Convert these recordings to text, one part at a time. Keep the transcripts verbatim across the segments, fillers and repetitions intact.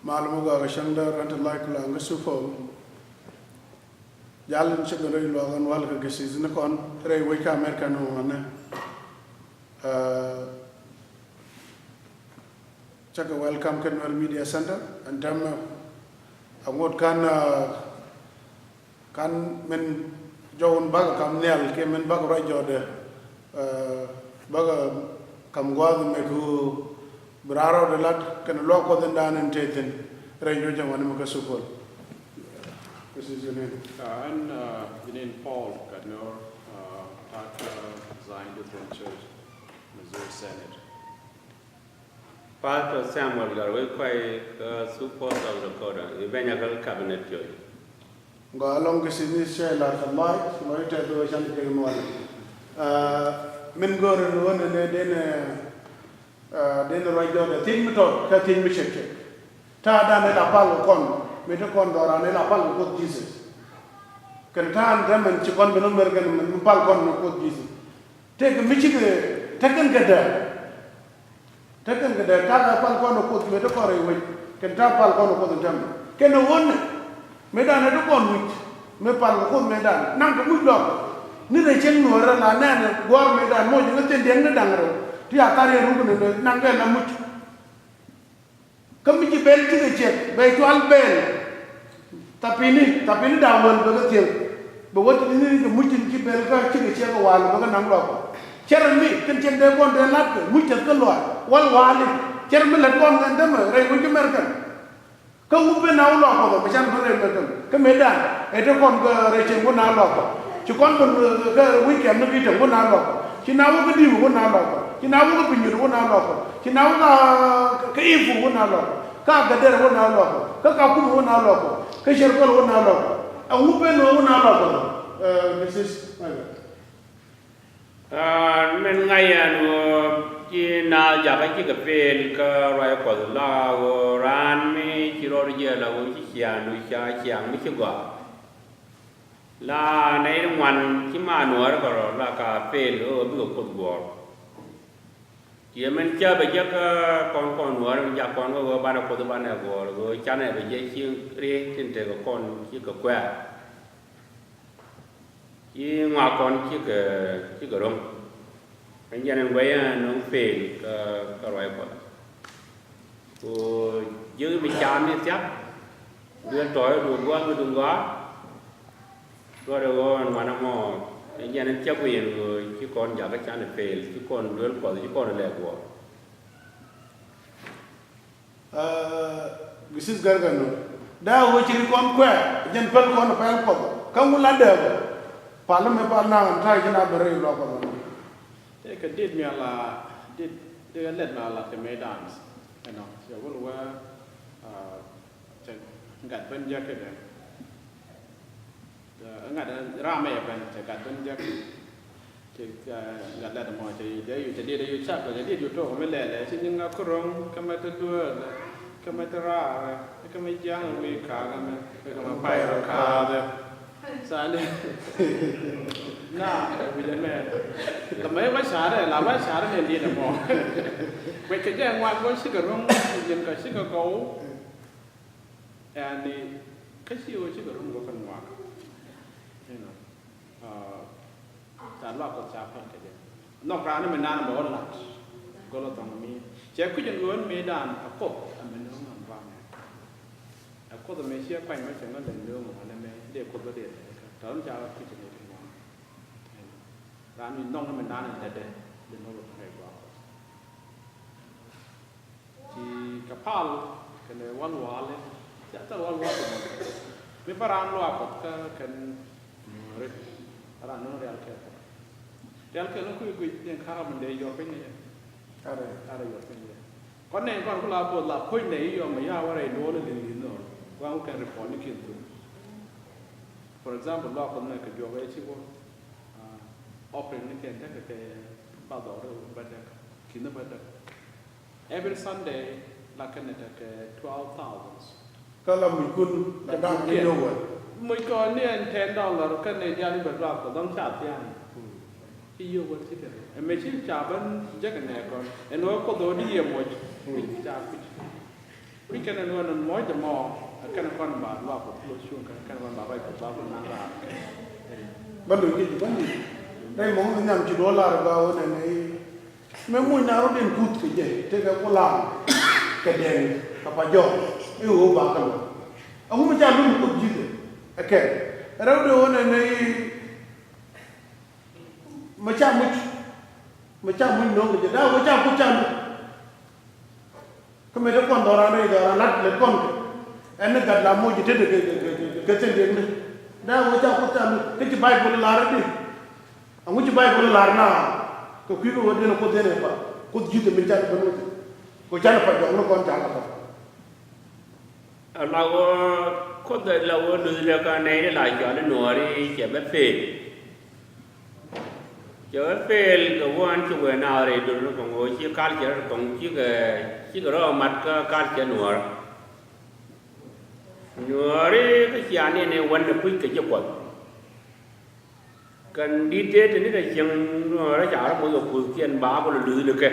Mal mi gɔaa kɛ cäŋdä rɛn ti lac kulaŋ kä Supol. Jal in cä ben rɛy luaak ɛn wal kɛ gɛsi̱thnikɔn rɛy wec kä America ni wanɛ. Cä kɛ welcome kɛ Nuer Media Center ɛn tɛmɛ. Aŋot kan, kan min jɔwun bakɛ kam nhial kiɛ min bakɛ ruac jɔɔdɛ, bakɛ kam gua̱a̱th mɛ ku bi raar rɔɔdɛ lat kɛnɛ luaak Kuɔth in daan in tëë thi̱n rɛy jɔc jɛ ŋuani mɛ kä Supol. This is your name. Ɛn, uh, Jinin Paul Gatnor, uh, Pastor, Zion Lutheran Church, Missouri Senate. Pastor Samuel Garwe Kwai, uh, Supol, South Dakota, i̱ bɛnya kä cabinet jɔy. Gɔaa ɛlɔ̱ŋ kɛ si̱ni cɛ lar kɛ lac lɔc tɛth wee can jek nuɔl. Min go̱o̱r in wä ni ni den, den ruac jɔt ɛ thiec mi tɔt kä thiec mi cek cek. Ta̱a̱ dan ila pal kɛ kɔn mi ti kɔn dhɔran ila pal kɛ Kuoth Jesus. Kɛn ta̱a̱ ni tɛmɛn ci kɔn ben America ni mi pal kɔn ni Kuoth Jesus. Tëëkɛ mi cikɛ tekɛn kɛ dääk. Tekɛn kɛ dääk ta̱a̱ pal kɔn ɛ Kuoth mëë te kɔn rɛy wec kɛn ta̱a̱ pal kɔn ɛ Kuoth in tɛmɛ kɛn ɛ ɣöö nɛ mëëdan ɛ te kɔn wi̱c mëë pal kɛ Kuoth mëëdan naŋ kɛ muc lɔk. Ni rɛy cieŋ nuɔ̱ɔ̱rä la nɛɛnɛ gua̱a̱r mëëdan moc ŋä thi̱n diɛŋ ni da̱ŋ rɛw ti a thar yɛn ruk ni naŋ kɛ la muc. Kä mi ci bɛl cikɛ ciɛk bɛ cual bɛl. Thapini, thapini da̱ŋ wäl bɛ kä thiëŋ. Bɛ wä ti ni kɛ muc tin ci bɛl kä cikɛ ciɛk kɛ wal bɛ kä naŋ lɔk. Cɛrɛ mi kɛn cɛn dee kɔn dee lat kɛ muc tɛth kä luac wal wali. Cɛrɛ mi lät kɔn kɛn dämɛ rɛy wec kä mɛr kɛn. Kä wupɛ na wä lɔk kɔn bɛ can bä rɛy mɛr kɛn. Kä mëëdan ɛ te kɔn kɛ rɛy cɛn wä na lɔk kɔn. Ci kɔn ben, eh, kä weekend ni ki̱tɛ wä na lɔk. Ci na wä kä di̱i̱m wä na lɔk. Ci na wä kä pinyut wä na lɔk. Ci na wä kä, kä ifu wä na lɔk. Kä agadɛr wä na lɔk. Kä kakum wä na lɔk. Kä cɛr kɔl wä na lɔk. Ɛŋu pen wä na lɔk. Eh, this is, eh. Ah, min ŋa̱c ɛn ɣöö ci naath jakä cikɛ pel kä ruac Kuɔth la ɣöö raan mi ci rɔɔd jiɛl la ɣöö ci ciaŋdu ca ciaŋ mi ci gɔaa. La nɛy ti ŋuan ci ma nuɔɔri kɛ rɔ la ka pel ɣöö bikɛ Kuoth guɔ̱ɔ̱r. Tiɛ min cä bɛ jek kä kɔn kɔn nuɔɔri jak kɔn kä ɣöö banɛ Kuoth banɛ guɔ̱ɔ̱r ɣöö canɛ bɛ jek ci riey tin tekɛ kɔn cikɛ kuɛ̈ɛ̈r. Ci ŋuak kɔn cikɛ, cikɛ ro̱ŋ. Kä jɛn in guɛy ɛn nöŋ pel kä, kä ruac Kuɔth. Ku ji̱ mi cam ni thiak duel tɔɔy du gua̱a̱th mi duŋ gɔaa. Duɔt ɛ ɣöö ɛn wanɛ mɔ ɛ jɛn in thiak wi̱i̱n ɣöö ci kɔn jakä can ɛ pel ci kɔn duel Kuɔth ci kɔn ɛ lɛk guɔ̱ɔ̱r. Gisis gɛr kɛ nu dee a ɣöö ci ri kɔn kuɛ jɛn päl kɔn pɛl Kuɔth kä ŋu la dee bä pal mi pal na ɣän ta̱a̱ ci na ben rɛy luɔk Kuɔth. Tëëkɛ dit mi ala dit dit a lɛt mi ala kɛ mëëdan. Ɛnɔ cɛ wul wä cɛ gat ben jɛ kɛ dee. Ŋa̱t ram ɛ ben cɛ gat ben jek. Cɛ gat lɛt mɔ cɛ dee yu cɛ diet yu cak cɛ diet yu tok mi lɛlɛ ci nyiŋ a kuroŋ kä mɛ ti duel kä mɛ ti raar kä mɛ jiaŋ wi̱i̱ kaak mɛ kä mɛ pay rɔ kaak. Sani na wi̱i̱ mɛ la mɛ ba carɛ la ba carɛ ni diet mɔ. Kuɛ cɛ jɛ ŋuan bɔ cikɛ roŋ nyin ka cikɛ gɔw. Ɛn ni kä ci ɣöö cikɛ rum gɔ̱ kɛn ŋuak. You know, ca luak Kuɔth ca päl kɛ jɛ. Nhɔk raan mi naan bɛ wä lat gɔlä thɔŋ mi cɛ kui̱c ɛn ɣöö ɛn mëëdan a Kuoth a mi nööŋ ɛn gua̱a̱m. A Kuoth a mi ciɛ kuany mɛ cɛ ŋä lɛ nööŋ ɛn ɛmɛ dee Kuoth bä dee lɛ kä tɔ̱ ɛn ca kui̱c ɛn ɣöö kɛn ŋuak. Raan mi nhɔk mi naan ɛn dɛdɛ dee nööŋ bä kɛ gua̱a̱m. Ci kɛ pal kɛnɛ wal wali. Ca thil wal wali mɔ mi pa raan luaak Kuɔth kä kɛn nuɔri. Pa raan nuɔri rial kɛ Kuɔth rial kɛ ni kui̱ kui̱ ni ka̱r mi dee yɔr piny ni jɛ. Ka̱r dee yɔr piny ni jɛ. Kɔn nɛy kɔn ku la Kuɔth la puɔ̱ny nɛy yɔm mi ya wä rɛy duɔl ni li̱n li̱n nɔɔr. Kuan ku kɛn report ni kiɛn thuk. For example luaak Kuɔth ni kɛ juɔk ɛ ci wä offering ni kɛn tekɛ kɛ ba dhɔk rɛ bä däk ki̱n bä däk. Every Sunday la kɛn ni tekɛ twelve thousand. Kä la muckun la dak ni yio̱w wä. Muc kɔn ni ɛn ten dollar kä ni dial ni bɛ duak kɔ dhɔŋ ca thia̱a̱n. Ci yio̱w wä ci kɛ ɛ mɛ ci ca bän jek nɛ kɔn ɛn wä Kuoth ɣä di yɛ muc. Ca kuc. Kui̱ kɛn ɛn ɣöö nɔn muɔ̱c ɛmɔ ɛ kɛn kɔn ba luaak kɛ close cuŋ kɛn kɛn kɔn ba ruac kɛ ba kɛ naŋ raar kɛ. Bä lo̱c kɛ ji̱ bä ni. Dee mɔŋ ni nhiam ci duɔl lar ba ɣöö nɛn i̱ mëë muc na rɔ̱diɛn kuth kɛ jɛ tekɛ ku lar kɛ dɛn kɛ pa jɔk i̱ ɣöö ba kɛ luɔ̱k. Ɛŋu mi ca lum kuth ji̱thɛ ɛ kɛn rɛwdɛ ɣöö nɛn i̱ mɛ ca muc mɛ ca muc no̱o̱ŋ kɛ jɛ daa ɣöö ca kuth ca lum. Kä mëë te kɔn dhɔran rɛy dhɔran lat lɛ kɔn kɛ ɛn ni gat la moc itet kɛ kɛ kɛ kɛ kɛ thil yek ni. Dee a wee ca kuoth ca mi kä ci Baibol lar i̱di. Aŋu ci Baibol lar na kɛ kui̱ kɛ wee diɛn kuoth diɛn ɛ pa kuoth ji̱th mi ca kɛ ben weth. Kɛ ca ni pa jɔk ni kɔn ca kɛ pa. A la wä kuoth la wä luth lɛ ka nɛy ni la cɔal i̱ nuɔɔri cɛ bɛ peel. Cɛ wä peel kɛ wä an ci wee naath rɛy dor ni kɔŋ ɣöö ci culture kɔŋ cikɛ cikɛ rɔ mat kä culture nuɔɔr. Nuɔɔri kä cia ni ni wän ni puc kɛ ji̱ kuɔth. Kɛn di̱t tëë te ni kɛ cieŋ nuɔɔri ca rɔ moc kɛ kuthkiɛn ba ku lɛ luth ni kɛ.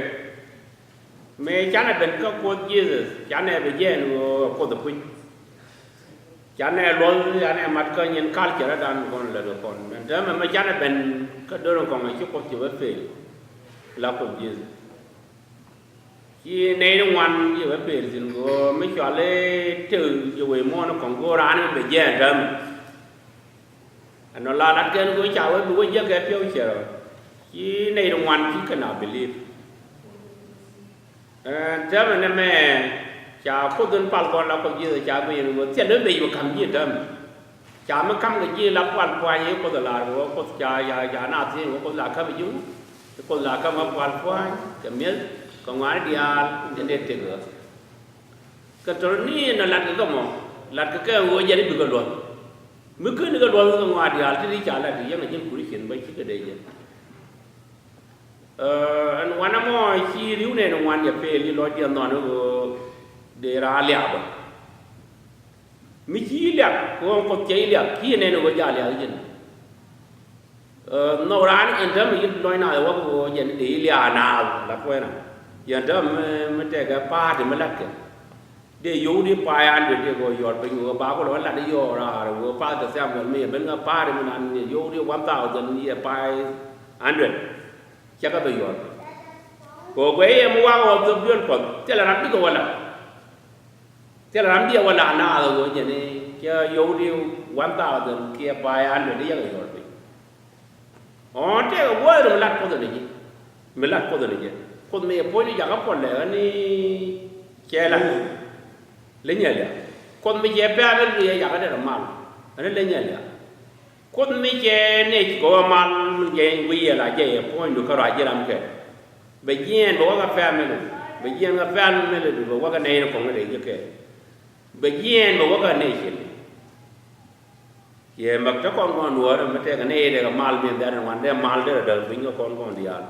Mëë canɛ ben kä kuoth Jesus canɛ bi jɛɛn ɣöö ɛ kuoth ɛ puc. Canɛ luɔth canɛ mat kä nyin culture dan kɔn lɛ kɛ kɔn ɛn täämɛ mɛ canɛ ben kä dör in kɔŋ ɛ ci kuoth ci bä peel. La kuoth Jesus ci nɛy ni ŋuan ci bä peel thi̱n ɣöö mi cɔal i̱ tëk jɛ wec muɔ̱ɔ̱n in kɔŋ go̱o̱r raan in bɛ jɛɛn täämɛ. Ɛn nɔ la lat kɛn go̱o̱r ca wee bi wä jiäk kɛ piɛw ciɛ rɔ ci nɛy ni ŋuan ci kɛn a believe. Ɛn täämɛ nɛmɛ ca kuoth in pal kɔn la kuoth ji̱th ca guic in ɣöö thil in bɛ yuk ka̱m ji̱ täämɛ. Ca mi ka̱m kɛ ji̱ la kual pua̱ny i̱ kuoth lar ɣöö kuoth ca ca ca na thiec ɣöö kuoth la ka̱m ji̱ wu. I̱ kuoth la ka̱m ɣä kual pua̱ny kɛ mi̱eth kɛ ŋɔaani diaal in dee tëk ɣä. Kɛ tɔ̱ ni in ɛ lat kɛ kɛ mɔ lat kɛ kɛ ɣöö jɛn i̱ bikɛ luɔ̱th. Mi ken i̱ kɛ luɔ̱th kɛ ŋɔaa diaal ti di ca lat i̱ yɛn kɛ ji̱n kuri cin bä cikɛ dee jɛ. Ɛn wanɛ mɔ ci ri̱w nɛn ŋuan jɛ peel i̱ lɔcdiɛn nhɔn i̱ ɣöö dee raan liaabä. Mi ci i̱ liak kɛ ɣöö kuoth cɛ i̱ liak ci i̱ nɛn i̱ ɣöö jaa liak i̱ jɛn. Nhɔk raan ɛn täämɛ i̱ lɔc naath i̱ wä kɛ ɣöö jɛn i̱ dee i̱ liak naath la kuɛɛnä. Yɛn täämɛ mi tɛkɛ pa̱a̱t i̱ mi latkɛ. Dee yio̱w di five hundred dee kɛ yɔɔr piny wee ba ku lɛ wä lat di yɔɔr raar wee Pastor Samuel mi yɛ ben ŋä pa̱a̱ri mi nan yio̱w di one thousand yɛ five hundred. Cɛ kɛ bɛ yɔɔr piny. Kɛ ɣöö guɛy yɛ mi wak ɣɔɔ thop duel Kuɔth thilɛ ram bikɛ wä lat. Thilɛ ram bikɛ wä lat naath ɣöö jɛn i̱ cɛ yio̱w di one thousand kiɛ five hundred di yɛ kɛ yɔɔr piny. Ɔ̱ɔ̱n tëëkɛ guäth ri mi lat Kuoth ni ji̱. Mi lat Kuoth ni jɛ. Kuoth mi yɛ puɔ̱ny ni jakä puɔl lɛ ɣän ni cɛ lat. Leny ɛ liak. Kuoth mi cɛ pɛ̈ɛ̈l ni yɛ jakä derɛ mal. Ɣän ni leny ɛ liak. Kuoth mi cɛ nec kɛ ɣöö mal jɛ wi̱i̱ yɛ la jɛ yɛ puɔ̱nydu kä ruac ji̱ ram kɛ. Bɛ jiɛɛn bɛ wä kä family. Bɛ jiɛɛn kä family du bɛ wä kä nɛy ni kɔŋ ni rɛy ji̱ kɛ. Bɛ jiɛɛn bɛ wä kä nɛy cin. Ciɛ mak te kɔn kɔn duɔ̱ɔ̱r mi tɛkɛ ni i̱ tɛkɛ mal mi dhɛr in wan dee mal derɛ däl piny kä kɔn kɔn diaal.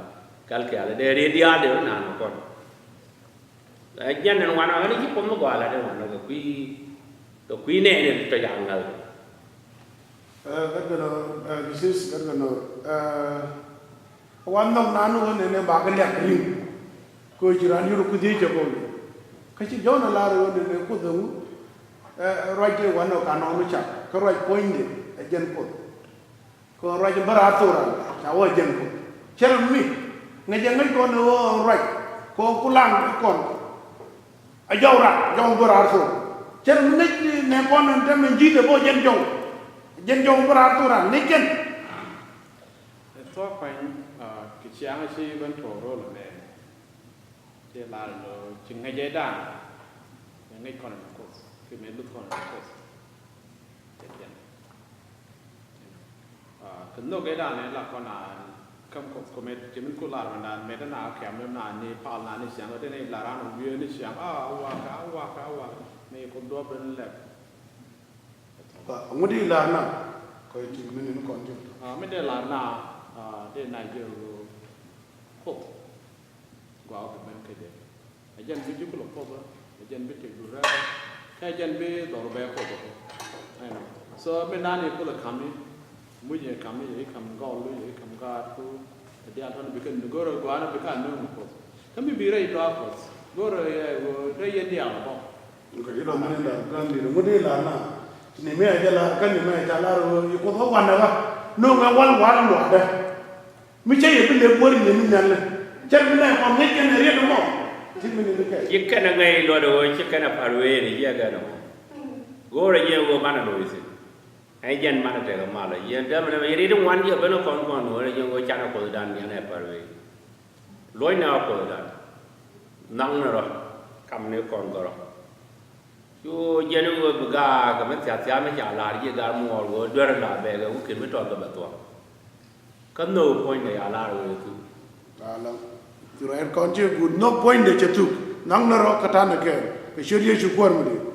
Kɛl kial dee ri diaal dee ri naan kɛ kɔn. Ɛ jɛn in wan ɣän i̱ ci Kuoth mi gɔaa la dee wan kɛ kui̱ kɛ kui̱ nɛɛni tɔ ca ŋäl. Ɛ gät gät ɔ ɛ disease gät gät ɔ ɛ Wan nhɔk naan ni ɣöö nɛnɛ bakɛ liak ri̱ŋ. Kɛ ɣöö ci raan yur kuth yiëë cɛ go̱o̱l. Kä ci Jɔ̱ɔ̱n ɛ lar ɣöö nɛnɛ Kuoth ɛŋu ɛ ruac tëë wanɛ ɔ ka nɔɔni cak kä ruac puɔ̱nydɛ ɛ jɛn Kuoth. Kɛ ɣöö ruac bä raar thok ran ca wä ɛ jɛn Kuoth. Cɛ rɛ mi ŋäc ɛ ŋäc kɔn ɛ ɣöö ruac kɛ ɣöö ku laŋ kɔn. A jɔw ran jɔw bä raar thok. Cɛ rɛ mi ŋäc nɛ kɔn ɛn tɛmɛ ji̱th ɛ bä ɔ jɛn jɔw. Jɛn jɔw bä raar thok ran ŋäc kɛn. Ɛ thuɔ̱k kuany kɛ ciaŋ ci ben tuɔɔk ro̱l ɛmɛ. Ci lar ɛn ɣöö ci ŋäcɛ dan. Mëë ŋäc kɔn ɛn Kuoth kiɛ mëë luth kɔn ɛn Kuoth. Cɛ jiɛn. Kɛ nhök ëë dan ëë la kɔn a käm Kuoth kɔmɛ ci min ku lar mɛn dan mɛt ɛn a kɛm ni na ni pal na ni ciaŋ kä dee ni lar an wiee ni ciaŋ a wak a wak a wak ni Kuoth duɔ̱p ben lɛp. Ŋut i̱ lar na kɔc ti mi ni kɔn ti. Mi dee lar na dee na jiök Kuoth gɔaa kɛ ben kä jɛ. Ɛ jɛn bi jukul ɛ Kuoth ɛ jɛn bi tëk du rɛɛk ɛ jɛn bi dhɔr bɛ Kuoth ɛ. So mi nan i̱ Kuoth ɛ ka̱m i̱ muc i̱ ka̱m i̱ yɛ i̱ ka̱m gɔl i̱ yɛ i̱ ka̱m gaat ku ɛ diaal tɔn bi kɛ go̱r ɛ gɔaa ni bi ka nööŋ ɛ Kuoth. Kä mi bi rɛy dɔaa Kuoth go̱r ɛ rɛy yɛn diaal ɛ bɔ. Kä mi ni lar kä mi ri ŋut i̱ lar na ni mi a jɛ lar kä ni mi a ca lar ɣöö yi Kuoth ɣä wanɛ ɣä no̱o̱ŋ ɛ wal wal luaadɛ. Mi cä yɛ bi lep wär ni mi nhial ni cär mi nɛ kɔn ŋi̱c kɛn ɛ riet ɛmɔ. Ti mi ni ni kɛ ci kɛn ɛ ŋäc luɔt ɛ ɣöö ci kɛn ɛ pa̱r wee ni jiɛ gɛn ɛmɔ. Go̱o̱rɛ jiɛ ɣöö banɛ lo̱c thi̱n. Ɛ jɛn manɛ tekɛ mal ɛ jiɛn täämɛ nɛmɛ yɛ riet in wan jiɛ ben ɛ kɔn kɔn ɣöö rɛ jiɛn ɣöö canɛ Kuothdan jiɛn ɛ pa̱r wee. Luɔ̱cnɛ ɣä Kuothdan. Nhɔknɛ rɔ kam ni kɔn gɔ̱rä. Cu jiɛn i̱ ɣöö bi gaak kɛ mi thia̱k thia̱k mi ca la̱r ji̱ gaak muɔɔr ɣöö duer la bɛɛkɛ wä ken mi tɔt kɛ bɛ thuɔ̱k. Kä nhök puɔ̱nydɛ ya la̱r ɣöö thuk. Ala thurɛɛr kɔn ci guut nhök puɔ̱nydɛ cɛ thuk. Nhɔknɛ rɔ kä ta̱nɛ kɛɛl kɛ ciöt Yecu Kuäär mi di̱i̱t.